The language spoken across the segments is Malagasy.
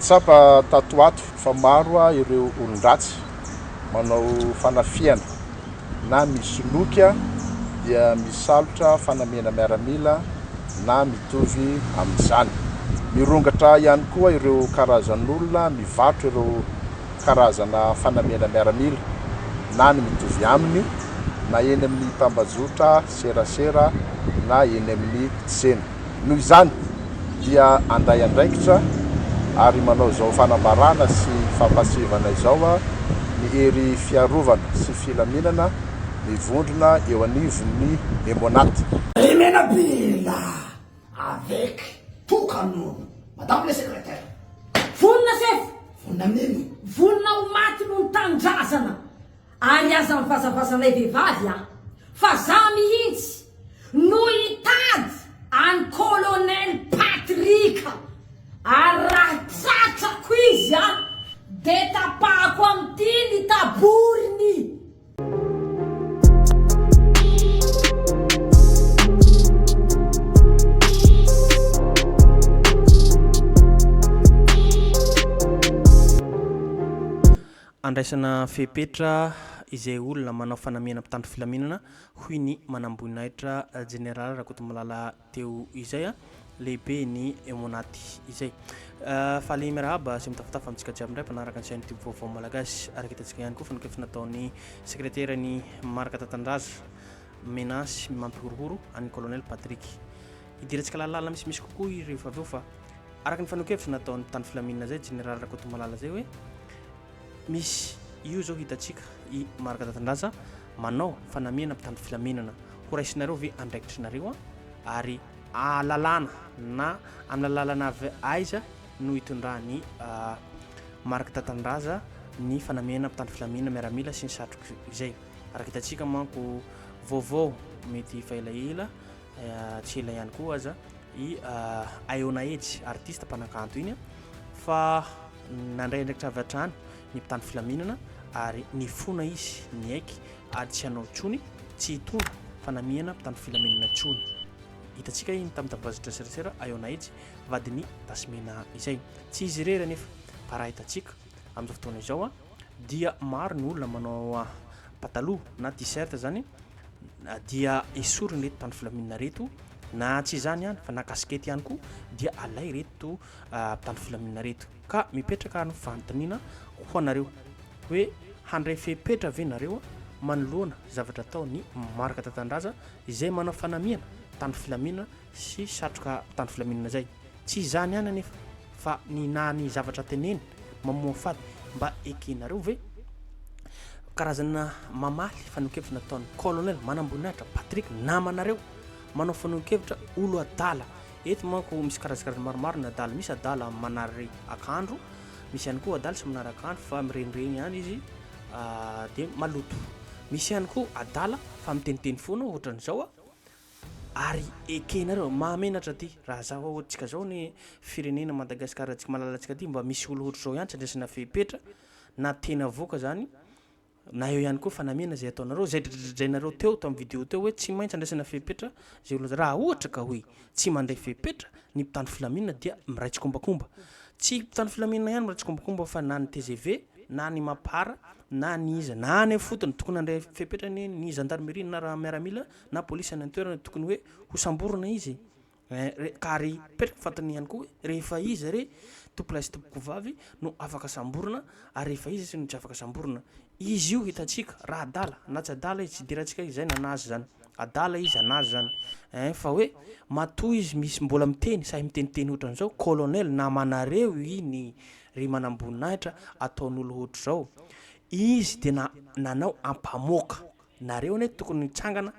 Tsapa tato ho ato fa maro ireo olon-dratsy manao fanafihana na misoloky dia misalotra fanamiana miaramila na mitovy amin'izany. Mirongatra ihany koa ireo karazan'olona mivarotra ireo karazana fanamiana miaramila na ny mitovy aminy na eny amin'ny tambajotra serasera na eny amin'ny tsena. Noho izany dia handray andraikitra ary manao izao fanambarana sy fampasivana izao ny hery fiarovana sy filaminana mivondrona eo anivon'ny Emmonat. Ry Menabila avec tokanono Madame le secrétaire. Vonona sefo! Vonona amin'ino? Vonona ho maty noho ny tanindrazana ary aza mivazavazanay vehivavy a! Fa za mihitsy no hitady an'i Colonel Patrick ary raha tratrako izy a! De tapahako amin'ity ny taboriny! Andraisana fepetra izay olona manao fanamiana mpitandro filaminana, hoy ny manamboninahitra jeneraly Rakotomalala teo izay, lehiben'ny Emmonat izay. Faly miarahaba sy mitafatafa amintsika jiaby indray mpanaraka ny chaîne YouTube Vaovao Malagasy. Araka hitantsika ihany koa fa nokefy nataon'ny sekreteran'i Marc Tatandraza menace mampihorohoro an'i Colonel Patrick. Hidirantsika lalina misimisy kokoa i rehefa avy eo fa araka ny fanehoan-kevitra nataon'ny mpitandro filaminana izay Jeneraly Rakotomalala izay hoe misy io izao hitantsika i Marc Tatandraza manao fanamiana mpitandro filaminana. Horaisinareo ve andraikitrinareo ary lalàna na amin'ny lalàna avy aiza no hitondran'i Marc Tatandraza ny fanamiana mpitandro filaminana miaramila sy ny satroka izay. Araka hitantsika manko vaovao mety efa elaela tsy ela ihany koa aza i Aeona Edge artiste mpanakanto iny fa nandray andraikitra avy hatrany ny mpitandro filaminana ary nifona izy niaiky ary tsy hanao intsony, tsy hitondra fanamiana mpitandro filaminana intsony. Hitantsika iny tamin'ny tambajotra serasera Aeona Edge vadin'i Tasmena izay. Tsy izy irery anefa fa raha hitantsika amin'izao fotoana izao dia maro ny olona manao pataloha na t-shirt zany dia esoriny ireto mpitandro filaminana ireto na tsy izany ihany fa na kasikety ihany koa dia alay ireto mpitandro filaminana ireto. Ka mipetraka ny fanontaniana ho anareo hoe handray fepetra ve nareo manoloana zavatra ataon'i Marc Tatandraza izay manao fanamiana mpitandro filaminana sy satroka mpitandro filaminana izay. Tsy izany ihany anefa fa ny na ny zavatra teneny mamoafady mba ekenareo ve? Karazana mamaly fanehoan-kevitra nataon'ny Colonel manamboninahitra Patrick namanareo manao fanehoan-kevitra olo adala. Eto manko misy karazakarazany maromaro ny adala, misy adala manary akanjo, misy ihany koa adala tsy manary akanjo fa mirenireny ihany izy dia maloto, misy ihany koa adala fa miteniteny foana ohatran'izao ary ekenareo, mahamenatra ty raha zaho ohatr'tsika zao ny firenena Madagascar antsika malalantsika ty mba misy olo ohatr'izao ihany tsy andraisana fepetra na teny avoaka zany Na eo ihany koa fanamiana izay ataonareo, izay dradradradrainareo teo tamin'ny video teo hoe tsy maintsy andraisana fepetra izay olona izay. Raha ohatra ka hoe tsy mandray fepetra ny mpitandro filaminana dia miray tsikombakomba. Tsy mpitandro filaminana ihany miray tsikombakomba fa na ny tgv na ny mapar na ny iza na any ifotony tokony handray fepetra anie ny gendarmerie na raha miaramila na polisy any an-toerana tokony hoe hosamborina izy. Ka ary mipetraka fantany ihany koa hoe rehefa iza re tompolahy sy tompokovavy no afaka samborina ary rehefa iza no tsy afaka samborina. Izy io hitantsika raha adala na tsy adala izy tsy idirantsika izay nanazy zany. Adala izy anazy zany ein fa hoe matoa izy misy mbola miteny sahy miteniteny ohatran'izao colonel namanareo iny ry manamboninahitra ataon'olo ohatr'izao izy de na nanao ampamoaka nareo anie tokony hitsangana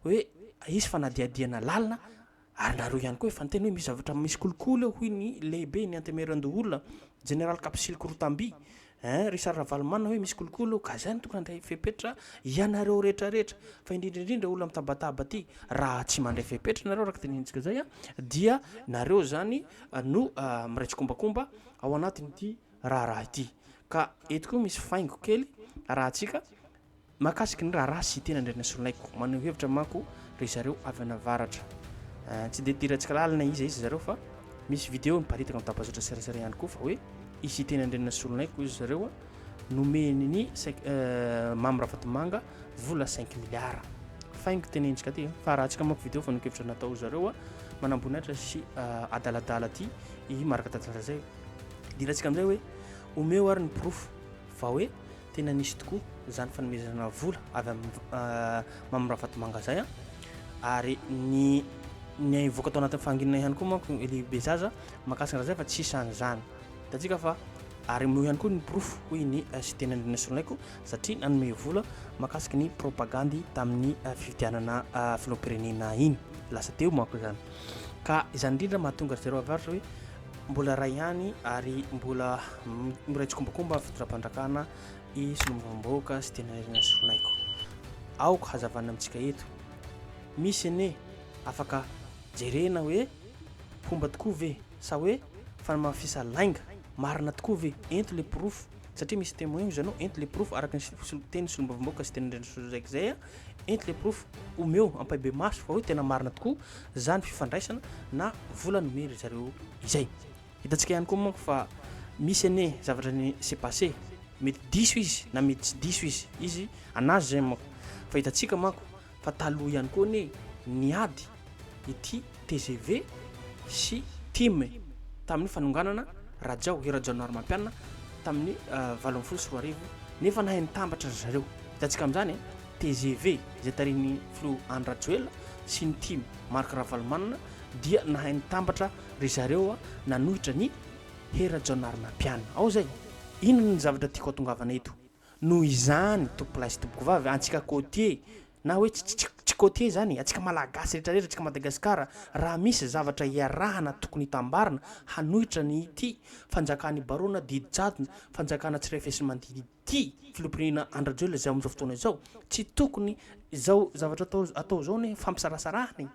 hoe hisy fanadihadihana lalina ary nareo ihany koa efa niteny hoe misy zavatra misy kolikoly eo hoy ny lehibe ny antemierandoholona jeneraly Kapsily Korotamby hein Richard Ravalomanana hoe misy kolikoly eo ka zay no tokony handray fepetra ianareo rehetra rehetra fa indrindra indrindra olona mitabataba aty raha tsy mandray fepetra nareo araka tenenintsika zay a dia nareo zany no miray tsikombakomba ao anatin'ity raharaha ity ka eto koa misy faingo kely arahantsika Mahakasiky ny raharaha sy tena Andrianasoloniaiko. Maneho hevitra manko ry zareo avy any avaratra. Tsy dia idirantsika lalina iza iza zareo fa misy video miparitaka amin'ny tambazotra serasera ihany koa fa hoe. i Siteny Andrianasoloniaiko hoy zareo nomeny ny Mamy Ravatomanga vola cinq milliards. Faingo tenenitsika aty fa raha antsika manko video fanehoan-kevitra natao zareo manamboninahitra sy adaladala aty i Marc Tatandraza zay. Idirantsika amin'izay hoe omeo ary ny porofo fa hoe tena nisy tokoa izany fanomezana vola avy amin'ny Mamy Ravatomanga zay ary ny ny voaka tao anatin'ny fahanginana ihany koa manko Elie Bezaza mahakasika an'izay fa tsy isan'izany. Hitantsika fa ary omeo ihany koa ny porofo hoy ny Siteny Andrianasoloniaiko satria nanome vola mahakasika ny propagandy tamin'ny fifidianana filoham-pirenena iny lasa teo manko izany. Ka izany indrindra mahatonga ry zareo avaratra hoe mbola ray ihany ary mbola miray tsikombakomba amin'ny fitondram-panjakana i solombavambahoaka Siteny Andrianasoloniaiko. Aoka hazavana amintsika eto. Misy anie afaka jerena hoe mpomba tokoa ve sa hoe fanamafisa lainga, marina tokoa ve? Ento le porofo satria misy témoin hoy zanao, ento le porofo araka ny teny solombavambahoaka sy teny Andrianasoloniaiko zay a, ento le porofo omeo ampahibemaso fa hoe tena marina tokoa zany fifandraisana na vola nomen ry zareo izay. Hitantsika ihany koa manko fa misy anie zavatra ny s'est passé, mety diso izy na mety tsy diso izy, izy anazy zay manko fa hitantsika manko Fa taloha ihany koa anie niady ity tgv sy tim tamin'ny fanonganana Rajao, i Rajaonarimampianina tamin'ny 2018 nefa nahay nitambatra ry zareo. Hitantsika amin'izany e, tgv izay tarihin'ny filoha Andry Rajoelina sy ny tim Marc Ravalomanana dia nahay nitambatra ry zareo nanohitra ny Hery Rajaonarimampianina. Ao izay. Inona ny zavatra tiako hatongavana eto? Noho izany tompolahy sy tompokovavy, antsika côtier, na hoe tsy tsy côtier izany e, antsika Malagasy rehetra rehetra, antsika Madagasikara, raha misy zavatra iarahana tokony hitambarana hanohitra ny ity fanjakan'i Barona didy jadona, fanjakana tsy refesi-mandidy ity filoham-pirenena Andry Rajoelina izay amin'izao fotoana izao, tsy tokony izao zavatra atao atao izao anie fampisarasarahana e.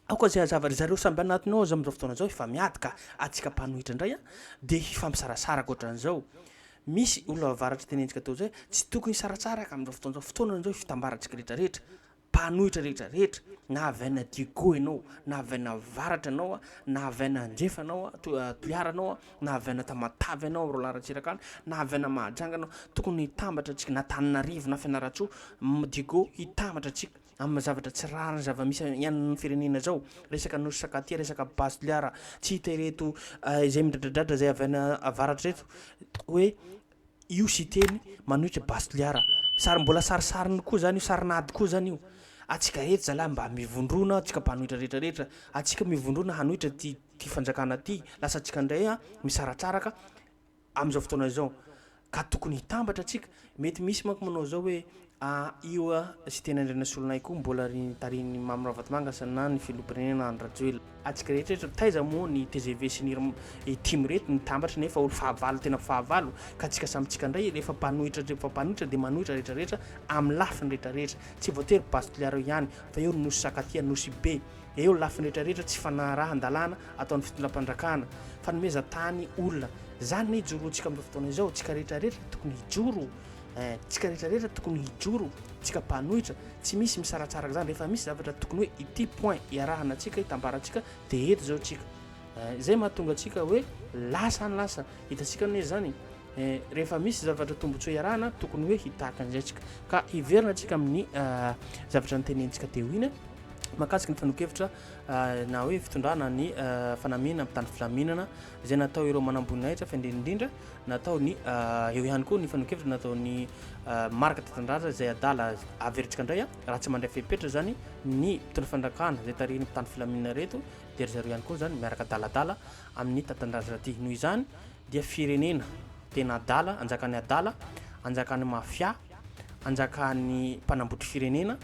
Aoka izay hazava ry zareo samby anatiny ao aza amin'izao fotoana izao efa miady ka antsika mpanohitra indray a dia hifampisarasaraka ohatran'izao. Misy olona avaratra tenenitsika teo izay tsy tokony hisaratsaraka amin'izao fotoana izao, fotoana izao hitambarantsika rehetra rehetra, mpanohitra rehetra rehetra na avy any Diego ianao na avy any avaratra ianao a, na avy any andrefa ianao a, Toliara ianao a, na avy any Tamatave ianao, Roalahy Ratsiraka any, na avy any Mahajanga ianao, tokony hitambatra antsika na Antananarivo na Fianarantsoa, Diego hitambatra antsika. Amin'ny zavatra tsy rariny zava-misy iainan'ny firenena zao, resaka Nosy Sakatia, resaka Base Toliara, tsy hita ireto izay midradradradra izay avy any avaratra ireto hoe io Siteny manohitra Base Toliara, sary mbola sarisariny koa zany io, sarin'ady koa zany io, atsika rehetra zalahy mba mivondrona, atsika mpanohitra rehetra rehetra, atsika mivondrona hanohitra ty ty fanjakana ty, lasa atsika ndray a misaratsaraka. amin'izao fotoana izao ka tokony hitambatra tsika, mety misy manko manao zao hoe ah io ah Siteny Andrianasolonay koa mbola ry tarihin'ny Mamy Ravatomanga sa na ny filoham-pirenena Andry Rajoelina. Atsika rehetra rehetra taiza moa ny tgv sy ny ry tim reto nitambatra nefa olo fahavalo tena fahavalo ka tsika samy tsika ndray rehefa mpanohitra rehefa mpanohitra de manohitra rehetra rehetra amin'ny lafiny rehetra rehetra tsy voatery base toliara eo ihany fa eo ny nosy sakatia nosy be Eo lafiny rehetra rehetra tsy fanarahan-dalàna ataon'ny fitondram-panjakana, fanomezan-tany olona. Zany ne ijoroantsika amin'izao fotoana izao, tsika rehetra rehetra tokony hijoro eh, tsika rehetra rehetra tokony hijoro, tsika mpanohitra, tsy misy misaratsaraka zany, rehefa misy zavatra tokony hoe ity point iarahana antsika, itambarantsika de eto zao tsika. Eh, zay mahatonga antsika hoe lasa any lasa, hitantsika anie zany Eh, rehefa misy zavatra tombontsoa iarahana, tokony hoe hitahaka an'izay tsika. Ka hiverina tsika amin'ny eh, zavatra notenenitsika teo iny, mahakasika ny fanehoan-kevitra eh, na hoe fitondrana ny eh, fanamiana mpitandro filaminana izay natao ireo manamboninahitra fa indrindra indrindra natao ny eh, eo ihany koa ny fanehoan-kevitra nataon'ny eh, Marc Tatandraza izay adala averintsika indray raha tsy mandray fepetra zany ny mpitondra fanjakana izay tarihin'ny mpitandro filaminana ireto dia ry zareo ihany koa zany miaraka adaladala amin'ny Tatandraza aty. Noho izany dia firenena tena adala, anjakan'ny adala, anjakan'ny mafia, anjakan'ny mpanambotry firenena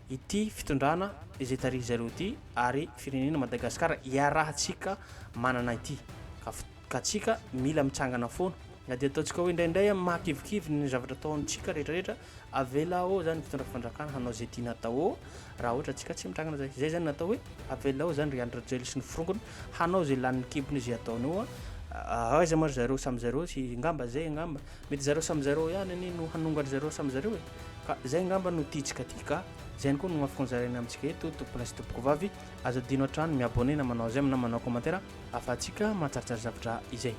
ity fitondrana izay tarihy zareo ity ary firenena Madagascar iarahantsika manana ity ka ka tsika mila mitsangana foana na dia ataontsika hoe indraindray mahakivikivy ny zavatra ataontsika rehetra rehetra Avela ao zany mpitondra fanjakana hanao zay tiany hatao ao raha ohatra tsika tsy mitrangana zay. Zay zany natao hoe avela ao zany ry Andry Rajoelina sy ny forongony hanao zay lanin'ny kibony zay ataony eo a. Aiza moa ry zareo samy zareo sy ngamba zay angamba mety zareo samy zareo ihany anie no hanonga ry zareo samy zareo e. Ka zay angamba no tiantsika aty ka zay ihany koa no afaka nozaraina amintsika eto tompokolahy sy tompokovavy. Aza adino hatrany mi-abonner na manao j'aime na manao commentaire ahafahantsika mahatsaratsara zavatra izay.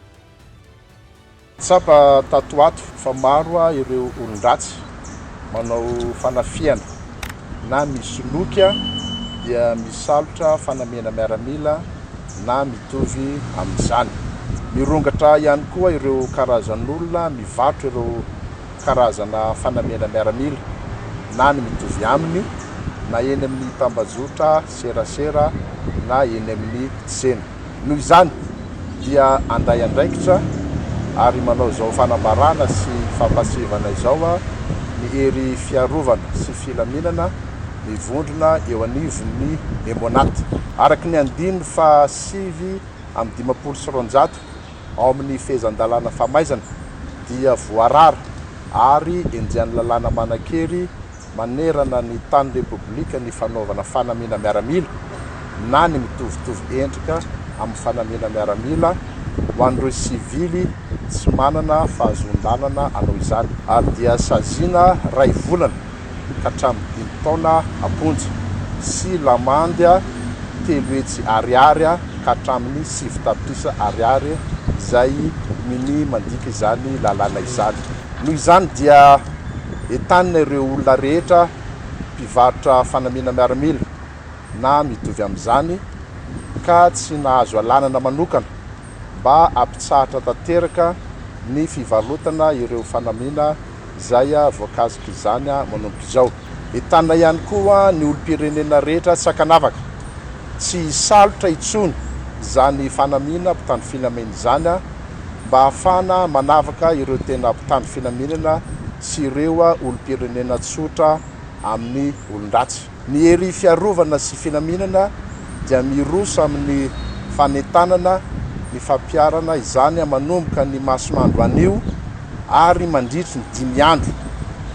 Tsapa tato ho ato fa maro ireo olon-dratsy manao fanafihana na misoloky dia misalotra fanamiana miaramila na mitovy amin'izany. Mirongatra ihany koa ireo karazan'olona mivarotra ireo karazana fanamiana miaramila na ny mitovy aminy na eny amin'ny tambajotra serasera na eny amin'ny tsena. Noho izany dia handray andraikitra ary manao izao fanambarana sy fampasivana izao ny hery fiarovana sy filaminana mivondrona eo anivon'ny Emmonat. Araka ny andininy faha 259 ao amin'ny fehezan-dalàna famaizana dia voarara ary enjehan'ny lalàna manan-kery manerana ny tany Repoblika ny fanaovana fanamiana miaramila na ny mitovitovy endrika amin'ny fanamiana miaramila ho an'ireo sivily tsy manana fahazoan-dalana hanao izany ary dia saziana ray volana ka hatramin'ny dimy taona am-ponja sy lamandy 300 ariary ka hatramin'ny 9 tapitrisa ariary izay minia mandika izany lalàna izany. Noho izany dia entanina ireo olona rehetra mpivarotra fanamiana miaramila na mitovy amin'izany ka tsy nahazo alanana manokana mba hampitsahatra tanteraka ny fivarotana ireo fanamiana izay voakasik'izany manomboka izao. Entanina ihany koa ny olom-pirenena rehetra tsy ankanavaka tsy hisalotra intsony izany fanamiana mpitandro filaminana izany mba hahafahana manavaka ireo tena mpitandro filaminana sy ireo olom-pirenena tsotra amin'ny olon-dratsy. Ny hery fiarovana sy filaminana dia miroso amin'ny fanentanana ny fampiharana izany manomboka ny mason'andro anio ary mandritry ny dimy andro.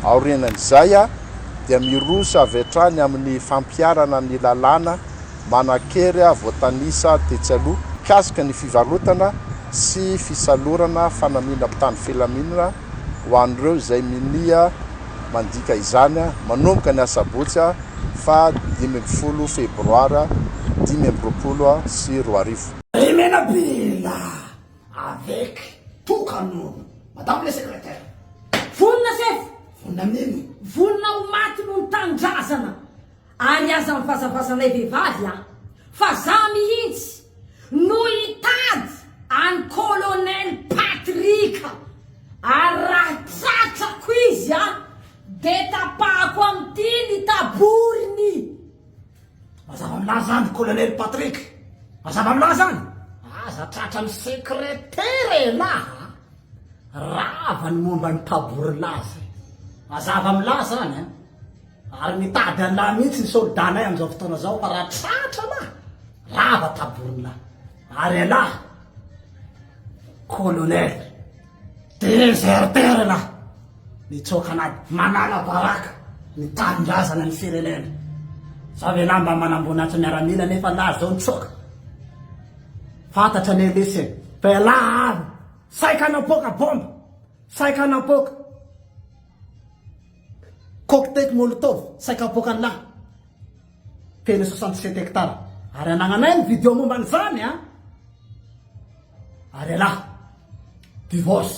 Aorianan'izay dia miroso avy hatrany amin'ny fampiharana ny lalàna manan-kery voatanisa tetsy aloha mikasika ny fivarotana sy fisalorana fanamiana mpitandro filaminana ho an'ireo izay minia mandika izany manomboka ny asabotsy faha 15 febroary 2025. Ry Menabila avec tokanono Madame le secrétaire. Vonona sefo. Vonona amin'inona? Vonona ho maty noho ny tanindrazana. Ary aza mivazavazanay vehivavy a! Fa za mihitsy no hitady an'i colonel Patrick ary raha tratrako izy a! De tapahako amin'ity ny taboriny! Mazava aminà zany colonel Patrick! Mazava aminà zany! Aza tratran'ny secretaire elah a! Rava ny momba ny taborinà zay! Mazava aminà zany a! Ary mitady an'lah mihitsy ny soldat-nay amin'izao fotoana izao fa raha tratra lah, rava taborin'lah. Ary elah, colonel, déserteur elah, mitsoaka an'ady, manala baraka ny tanindrazana ny firenena. Zao ve lah mba manamboninahitra miaramila nefa lah zao nitsoaka. Fantatra anie lesy e, fa elah ary saika hanapoaka bomba, saika hanapoaka. Cocktail molotov saika hapoaka an'lah teny 67 hectares ary anagnanay ny video momba an'izany a! Ary elah divorce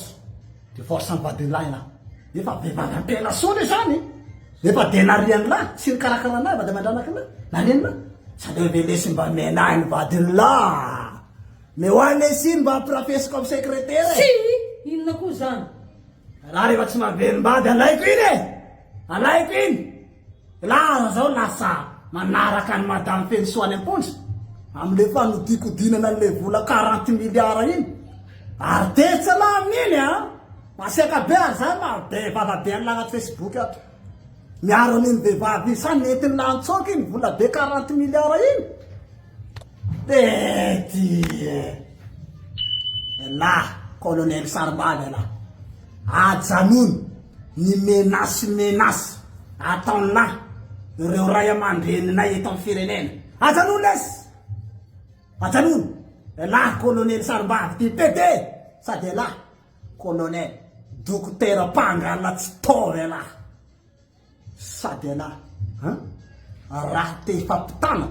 divorce ny vadin'lah elah efa vehivavy ampela soa le zany efa de narian'lah tsy nikarakaran'lah vady aman-dranak'lah narian'lah sa de ve lesy mba menahy ny vadin'lah meo ahy lesy iny mba ampirafesiko amin'ny secrétaire e! Tsia! Inona koa izany? Raha rehefa tsy mahavelom-bady alaiko iny e! Alaiko iny! Laza zao lasa manaraka an'i Madame Fenosoa any am-ponja amin'ilay fanodikodinana an'ilay vola 40 milliards iny. Ary tezitra lahy amin'iny a! Masiaka be ary za ma be vava be an'lah anaty Facebook ato. Miaro an'iny vehivavy iny, sa nentin'lah nitsoaka iny vola be 40 milliards iny? Pety e! Elah colonel sarombavy elah. Ajanony ny menace menace ataonlah ireo ray amandreninay eto am firenena. Ajanony lesy! Ajanony! Elah colonel sarombavy ty PD sady elah colonel dokotera mpangala tsy tôva elah. Sady ialahy an! Raha te hifampitana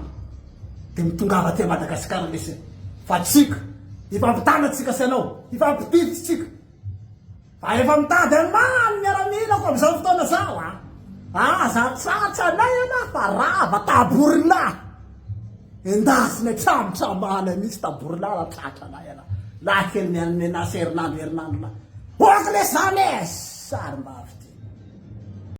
dia mitongava aty Madagascar lesy e! Fa tsika hifampitana tsika sy anao, hifampiditra tsika! Fa efa mitady anah ny miaramilako amin'izao fotoana izao a! Aza tratra anay ianah fa rava taborinah! Endasina tramotramana mihitsy taborinah raha tratra anay ianah. Lahy kely miha-menace herinandro herinandro lahy. Ok lesy zany e! Sarim-bavy ty.